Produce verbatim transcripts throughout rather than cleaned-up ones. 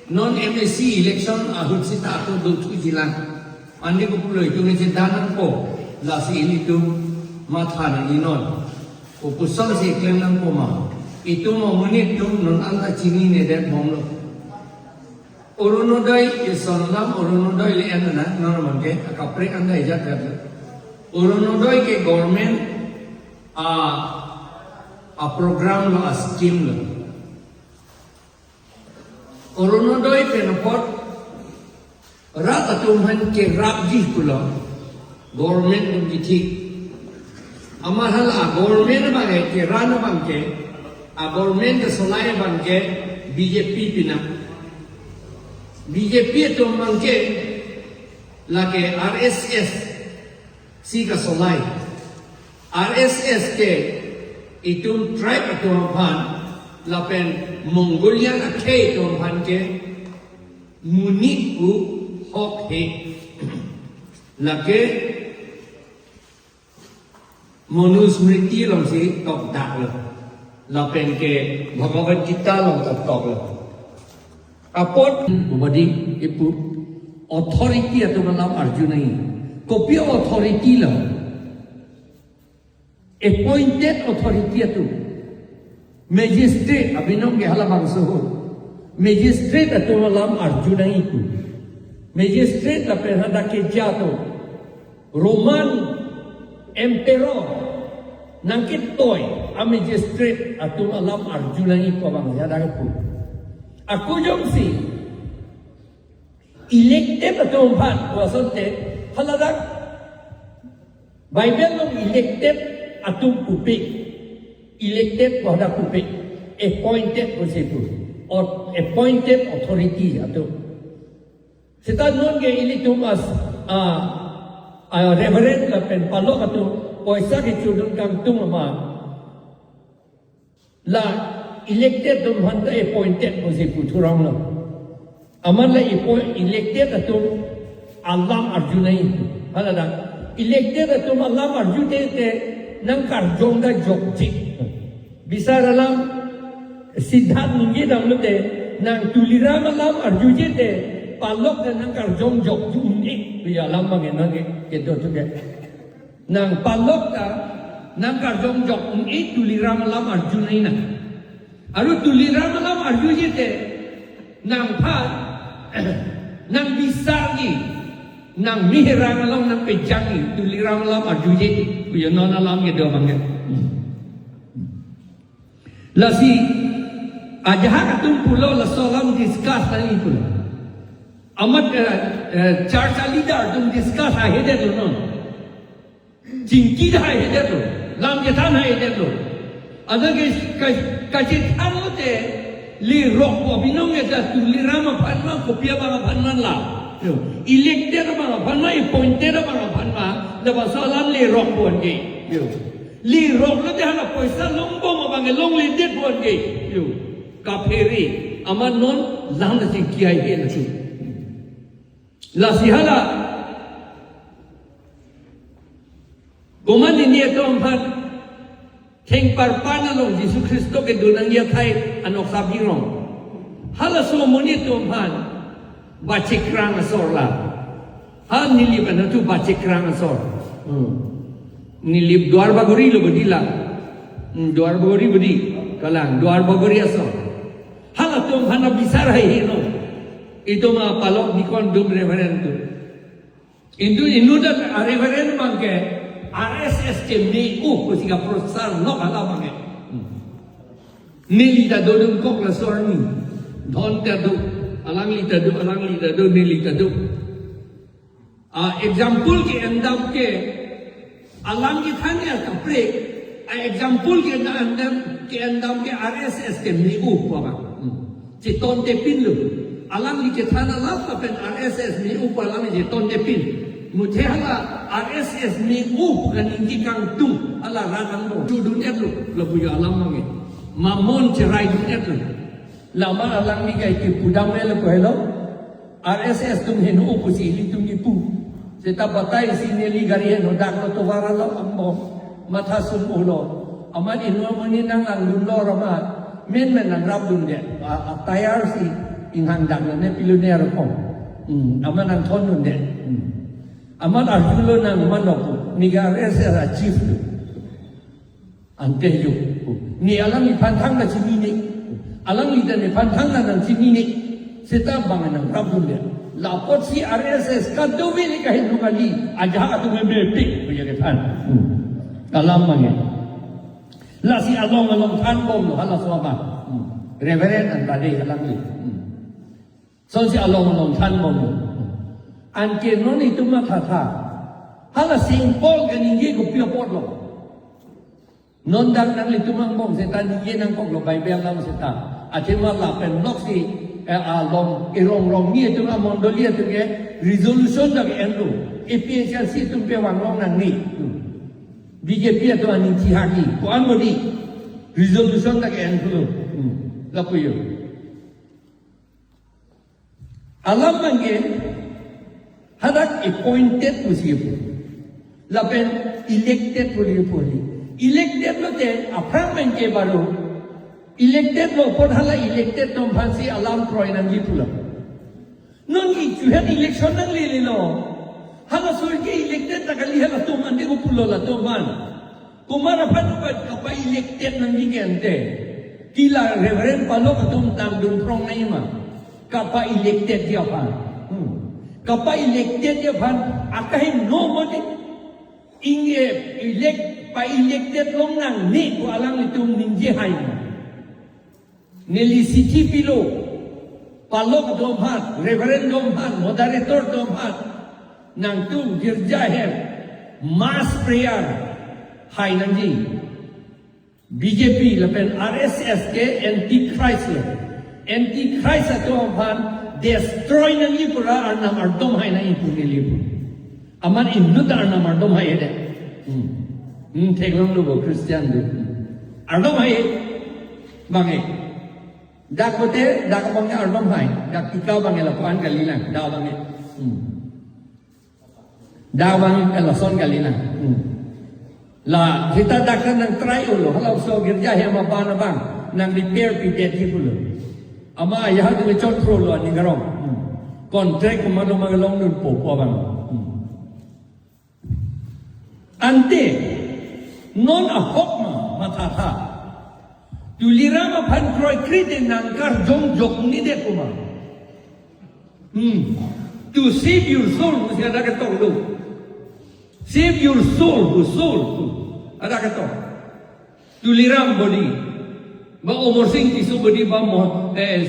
Non M A C election ahut seta ako dothu jilang. Andi ko pulo itum isi danang ko, lasi ilitum matha nangji non. Kopuson si klem nangpo ma. Itum amonit atum non anta chininedet bomlo. Orunodoi, isolam Orunodoi le-en na, non mangke, akaprek anda ijat kat. Orunodoi ke government a, a program lo, a scheme lo. Orunodoi pen apot rat atum aphan kerapji pulo, government atum kithi. Amat hala government abang ke, keran abang ke, a government kesolai abang ke B J P pinang. B J P atum abang ke lake R S S si kasolai. R S S ke itum tribe atum aphan lapen Mongolian akhei atum aphan ke monit pu hok he. Lake Manusmriti alongsi tokdaklo. Lapen ke Bhagavad Gita along ta toklo. Apot bobadi ipu authority atum alam arju nangji. Kopi authority lo? Appointed authority atum. Magistrate abinong ke halabangso ahut. Magistrate atum alam arju nangji pu. Magistrate lapen hadak keja atum. Roman Emperor nangketoi a magistrate atum alam arju nangji pu abang hadak pu. Ako jongsi elected atum aphan pu asonte haladak Bible along elected atum pupe, elected pu hadak pupe, appointed pusi pu, or appointed authority atum. Seta non ke ilitum as, ah, ah, reverend lapen palok atum poisa kechudun kangtung amat la elected atum aphan ta appointed pusi pu thurong lo. Amat la appoint, elected atum alam arju nangji. Haladak elected atum alam arju te te nangkarjong ta jokjik. Bisar alam Siddharth ningje damlote nang Tuliram alam arjuje te palok ta nangkarjong jokjik un-e. Pi alam abang nang ke, kedo tu ke. Nang palok ta nangkarjong jok un-e, Tuliram alam arju nangji na. Aru Tuliram alam arjuje te nangphan nang bisarji, nang meherang along nangpejangji, Tuliram alam arjuje te. Kuyo non alam kedo abang ke. Lasi ajahak atum pulo laso alam discuss nangji pulo. Amat, eh, eh, church leader atum discuss ahedetlo non. Chingki dah ahedetlo. Lam kethan ahedetlo. Ada ke ka, kachethan lote lerok pu abinong ke ta Tuliram aphan ma, kopi abang aphan ma la. Yo. Elected abang aphan ma, appointed abang aphan ma, labangso alam lerok pu an ke. Yo. Lerok lote hala poisa longbom abang ke longledet pu an ke. Yo. Kaphere. Amat non lam nasi kiai he nasi. Lasi hala. Komat neli atum aphan thengparpan along Jisu Khristo kedun nangji athai anoksa birong. Halaso amonit atum aphan bachekrang asor la. Ha neli pen atu bachekrang asor. Hmm. Neli Duar Bagori lo bodi la. Hmm, Duar Bagori bodi. Kalang Duar Bagori asor. Halatum aphan abisar hai heno. Itum apalok deacon atum, reverend atum. Inut inut a reverend abang ke R S S keme-o pusi kaprosar nok hala abang ke. Hmm. Neli ta dodun kok laso arni. Dhon ta do, alangli ta do, alangli ta do, neli ta do. Ah, example ke-endam ke, alang kethan ke kaprek, ah, example ke-endam, ke-endam ke R S S keme-o pu abang. Hmm. Chetongte pinlo. Alangli kethan alam lapen R S S me-o pu alangli chetongte pin. Muthe hala R S S me-o pu kaningje kangtung hala rat angbong chudun-etlo, lapu-an alam abang ke. Mamon cheraidun-etlo. Laman alangli kai kipudam-etlo ko helo. R S S atum heno pusi ilitum kipu. Seta batai si neli gari heno dak lo tovar alam angbong. Matha sum-o lo. Amat inut amonit nang anglun lo amat. Menmen nangrapdunde. A, a tayar si. Inghang dak nang ne pilo ne arokom. Hmm, amat nangthon un de. Hmm. Amat arjulo nang manok. Neke R S S a chief lo. Ante jo. Ne alangliphan thangta chinine. Alangli ta nephan thangta nangchinine. Seta bang nangrap un de. La apotsi R S S kadokave le kaheno kali. Ajahak atum mepik. Punya kethan. Hmm. Alam abang ke. Lasi along along thanbomlo halaso abang. Hmm. Reverend an bade alangli. Hmm. Sonsi along along thanbomlo. Hmm. Anke non itum mathatha. Hala Saint Paul kaningje kopi apotlo. Non dak nanglitum angbong seta ningje nangkoklo Bible alam seta. Athema lapen bloksi, eh, along irong rong ni atum amondoli atum ke resolution dak enlo. A P H L C atum pe vanglong nangne. Hmm. B J P atum aning chihaki. Ko-an bodi. Resolution dak enlo. Hmm. Lapu jo. Alam abang ke hadak appointed pusi pu. Lapen elected pu le pu le. Elected lote aphrang abang ke baru. Elected lo apot hala elected atum aphansi alam kroi nangji pulo. Non ichuhen election nanglelelo. Halaso ke elected ta kali halatum ante ko pulo latum aphan. Komat aphan upat kapa-elected nangji ke ante. Ke la Reverend Palok atum tangdun prong nai ma. Kapa-elected ji aphan. Hmm. Kapa-elected ji aphan akaheno modi. Inge elect, pa-elected long nangne ko alanglitum ningje hai ma. Neli chithi pilo, Palok atum aphan, Reverend atum aphan, Moderator atum aphan, nangtum girja hem, mass prayer, hai nangji. B J P lapen R S S ke antichrist lo. Antichrist atum aphan destroy nangji pura arnam ardom hai nangji pu neli pu. Amat inut arnam ardom hai de. Hmm. Hmm, theklonglo bo Christian do. Hmm. Ardom hai abang ke. Dak kote, dak abang ke ardom hai. Dak tika abang ke lapuan kalilang. Dak abang ke. Hmm. Dak abang ke lason kalilang. Hmm. La, kita dak kan nang try ulo. Halaso girja hem abang abang. Nang repair pidetji pulo. Amat ya hadu chot pro lo aning karong. Hmm. Contract komatlo ma longdunpo pu abang. Hmm. Ante, non ahok ma, mathatha. Tuliram aphan kroikre te nangkarjong jokne det komat. Hmm. To save your soul, pusi hadak ketok do. Save your soul, your soul. Hadak ketok. Tuliram bodi, ba Amarsing Tisso bodi, ba Mo-, eh,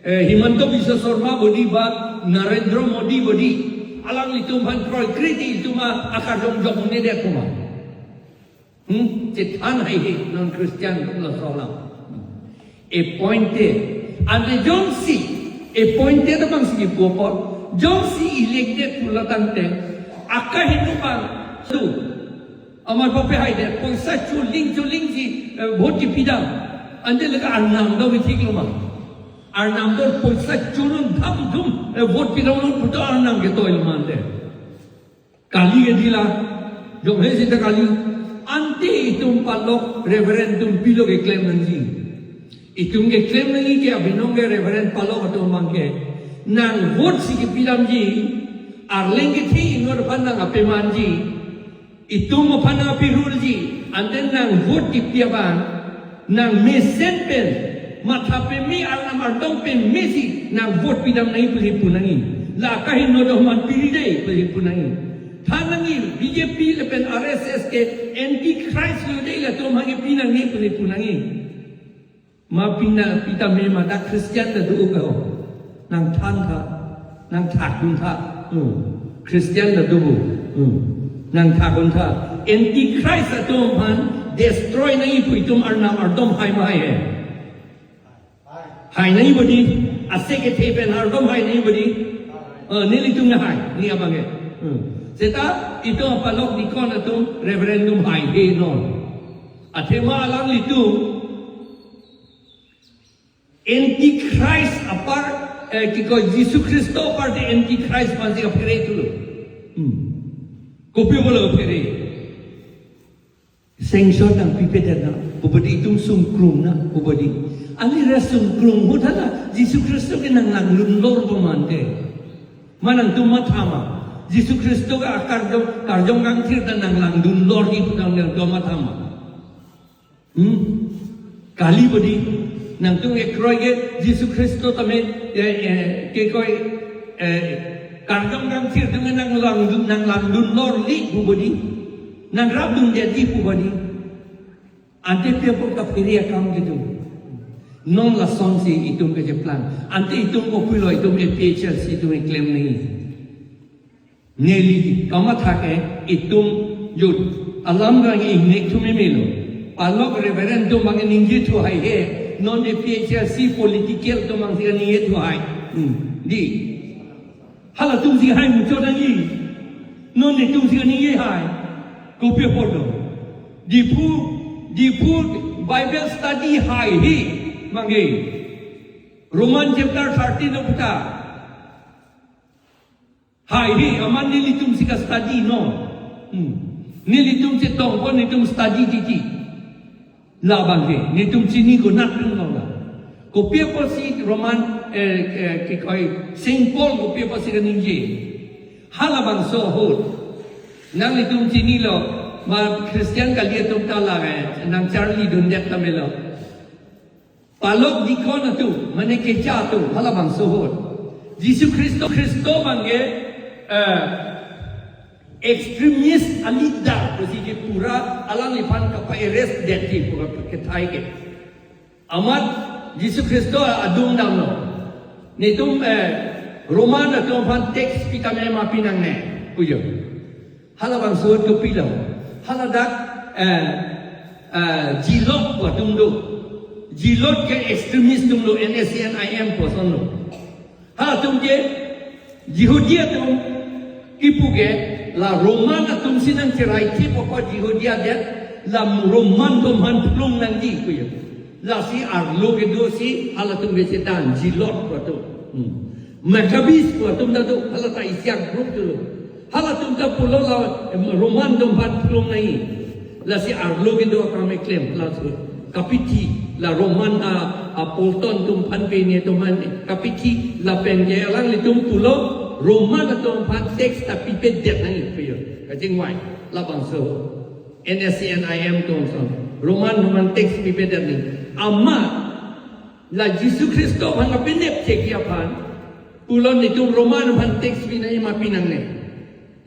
eh, Himanta Biswa Sarma bodi, ba Narendra Modi bodi, alanglitum aphan kroikre te itum akarjong jokne det komat. Hmm, chethan haihe non Christian atum laso alam. Appointed. Ante jongsi appointed abangsi kipu apot, jongsi elected pulo tangte, akaheno abang tu. Amat pape hai de, poisa choling cholingsi, eh, vote kipidam. Ante leka arnam do bithik lo ma. Arnam do poisa chorun dham dhum, eh, vote pidam lo puta arnam ketoi lo ma ante. Kali ke dila, jong he sita kali. Ante itum Palok Reverend atum pilo keklem nangji. Itum keklem nangji ke abinong ke Reverend Palok atum abang ke. Nang vote si kipidamji, arleng kethe inut aphan nang apemanji. Itum aphan nang apirulji, ante nang vote kipi abang, nang mesen pen, matha peme arnam ardom pemesi, nang vote pidam nangji pusi pu nangji. La akaheno atum aphan piri dei pusi pu nangji. Than nangji, B J P lapen R S S ke antichrist lo dei, latum aphan ke pi nangji pusi pu nangji. Ma pina pita me ma dak Christian ta do ka ho. Nang thantha, nang thakduntha. Hmm. Christian ta do. Hmm. Nang thakduntha. Antichrist atum aphan destroy nangji pu itum arnam ardom hai ma hai he. Hai nangji bodi, ase kethe pen ardom hai nangji bodi. Eh, nelitum nahai, ne abang ke. Hmm. Seta itum Palok deacon atum Reverend atum haihe non. Athema alanglitum Antichrist apar, eh, kiko Jisu Khristo apar te Antichrist aphansi kaphere thulo. Hmm. Kopi pulo kaphere. Sanction nangpipedet na, pu bodi itum sungkrung na, pu bodi. Ani resung krung ahut hala Jisu Khristo ke nanglangdun lor po mante. Ma nangtum mathama. Jisu Khristo ke akarjong, karjong kangthir ta nanglangdun lor di pu nangtum mathama. Hmm? Kali bodi. Nangtum ekroi ke Jisu Khristo tame, eh, eh, ke koi, eh, karjong kangthir tame nanglang, nanglangdun lor li pu bodi. Nangrapdun jadi pu bodi. Ante pi apot kaphere akam kedo. Non lasonsi itum kacheplang. Ante itum kopilo itum A P H L C itum keklem nangji. Neli kamatha ke itum jut. Alam kangni ingnek thu memelo. Palok Reverend atum abang ningje thu hai he. Non A P H L C political atum abangsi kaningje thu hai. Hmm. Di. Halatumsi hai muchot nangji. Non netumsi kaningje hai. Kopi apot do. Diphu, Diphu Bible study hai he. Mangge. Roman chapter thirteen do puta. Hai he, amat nelitumsi ka-study non. Hmm. Nelitum chetong apot netum study titi. Labang ke, netum chini konat dun long la. Kopi apotsi Roman, eh, eh, ke koi, Saint Paul kopi apotsi kaningje. Halabangso ahut. Nanglitum chinilo, ma Christian kali atum ta la, eh, nangcharlidundet tame lo. Palok dikon atum, mane kecha atum, halabangso ahut. Jisu Khristo, Khristo abangke, eh, extremist a-leader pusi ke pura alangliphan kapa-arrest detji pu kethai ke. Amat Jisu Khristo adung damlo. Netum, eh, Roman atum aphan tax pi tame ma pi nangne, pujo. Halabangso ahut kopilo. Hala dak, eh, eh, Zealot pu atum do. Zealot ke extremist atum lo, N A C N I M pu ason lo. Halatum ke Jihudi atum kipu ke la Roman atumsi nangcheraithip apot Jihudi adet, la Roman atum aphan phlong nangji pu ya. Lasi arlo kedosi halatum ke chedan Zealot pu atum. Hmm. Maccabees pu atum ta do, hala ta isi a-group dolo. Halatum ta pulo la, em, Roman atum aphan phlong nangji. Lasi arlo kedo akam keklem, la su kapithi, la Roman a, a Paulton atum aphan pen atum aphan kapithi, lapen ke alanglitum pulo Roman atum aphan tax ta pipedet nangji pu ya. Kachingvai, labangso. N A C N I M atum ason. Roman atum aphan tax pipedet nangji. Amat la Jisu Khristo aphan kapenep chekji aphan. Pulo netum Roman aphan tax pi nangji ma pi nangne.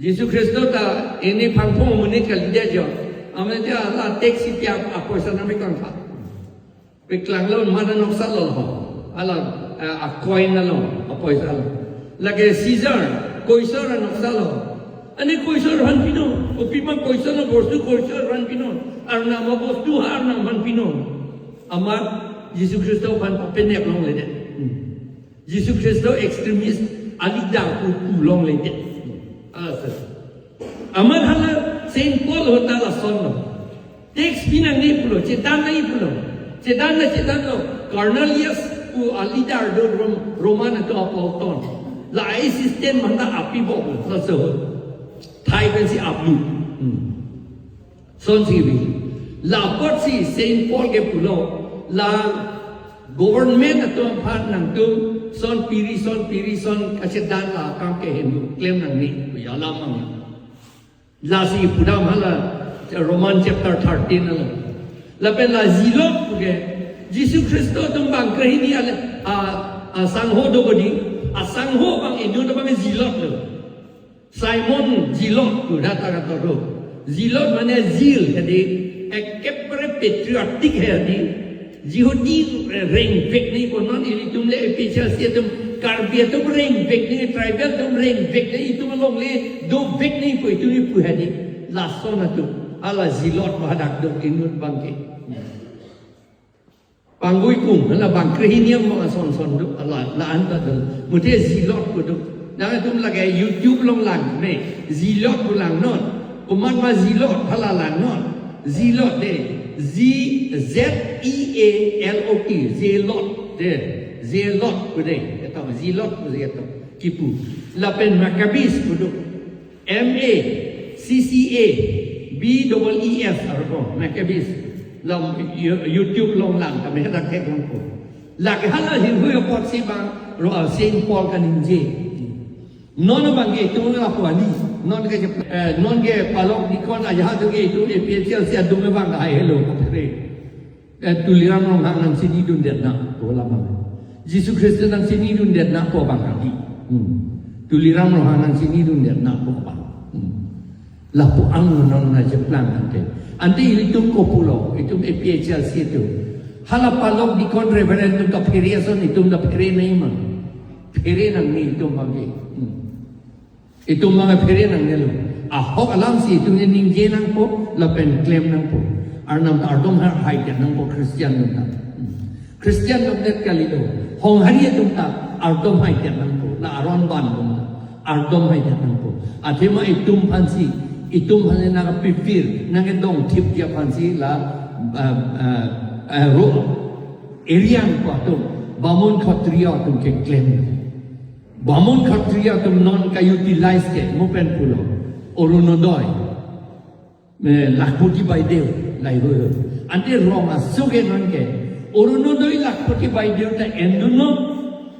Jisu Khristo ta ini phangphong amonit kalidet jo. Amat ta la tax pi ap apoisa nangme kangkha. Paklang lo, mana noksa lo ho. Hala, eh, a-coin lo, apoisa lo. Lake Caesar, Koisor anoksa lo. Ani Koisor aphan pinon, kopi ma Koisor abostu Koisor aphan pinon. Arnam abostu ha arnam aphan pinon. Amat Jisu Khristo aphan papenep longledet. Hmm. Jisu Khristo extremist a-leader pu pu longledet. Asa. Amat hala Saint Paul ahut ta lason lo. Tax pi nangne pulo, chedan nangji pulo. Chedan na chedanlo. Cornelius pu a-leader do Rom-, Roman atum a-Paulton. La a-assistant manda api bok lo, laso. Thai pensi aplu. Hmm. Sonsi bi. La apotsi Saint Paul ke pulo. La government atum aphan nangtum son piri son piri son kachedan la akam ke Hindu klem nangne. Pu ya alam mang. Lasi pudam hala Roman chapter thirteen hala. Lapen la Zealot puke Jisu Khristo atum bang krehini ale a, asangho do bodi, asangho abang inut abang Zealot lo. Simon Zealot pu dak ta kato do. Zealot mane zeal hedi, ekebare patriotic hedi. Jihudi rengvek nangji pu non ilitum le A P H L C atum Karbi atum rengvek nangji, tribal atum rengvek nangji, itum alongle dovek nangji pu itum ipu hedi. Lason atum. Hala Zealot pu hadak do inut abangke. Pangui kung, hala bang krehini mo ason son do, hala, la-an ta do. Muthe Zealot pu do. Nangtum lake YouTube along lang, ne, Zealot pu langnon. Komat ma Zealot, hala langnon. Zealot de. Z, Z E A L O T, Zealot de. Zealot pu de. Eto, Zealot pu de eto. Kipu. Lapen Maccabees pu do. M A C C A B E E S arko, Maccabees. Lam You-, YouTube along lang, kami hadak thek longpo. Lake hala hirhui apotsi bang ro Saint Paul kaningje. Non bangke itum lapu ali. Non ke, eh, non ke palok dikon aja tu ke itum A P H L C adung bang hai helo kaphere. Eh, Tuliram Ronghang nangchinidundetnang pu alam. Jisu Khristo nangchinidundetnang pu bang kali. Hmm. Tuliram Ronghang nangchinidundetnang pu bang. Hmm. Lapu ang non nangcheplang ante. Ante ilitum kopulo, itum A P H L C atum. Hala palok dikon reverend atum kaphere ason itum kaphere nangji ma. Phere nangji itum bangke. Hmm. Itum bangke phere nangnelo. Ahok alamsi itum ningje nangpo, lapen klem nangpo. Arnam ta ardom ha-, haidet nangpo Christian atum ta. Hmm. Christian atum det kalilo. Honghari atum ta ardom haidet nangpo. La aron ban atum ta ardom haidet nangpo. Athema itum aphansi, itum aphansi nangkepipir, nangkedongthipji aphansi la, eh, eh, eh, ro, eriang ko atum, Bamun Khatriya atum keklem. Bamun Khatriya atum non ka-utilize ke, mo pen pulo. Orunodoi. Eh, Lakhpati Baideo, lahai ho. Ante rong aso ke non ke. Orunodoi Lakhpati Baideo ta endunlo.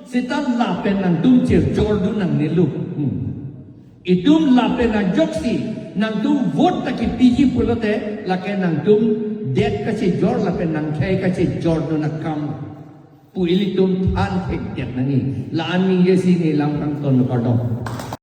Seta lapen nangtum chirchordun nangnelo. Hmm. Itum lapen ajoksi, nangtum vote ta kipiji pulote, lake nangtum det kachejor lapen nangkhei kachejordun akam. Pu ilitum than thekdet nangji. La-an ningjesi neli lam kangton, kardom.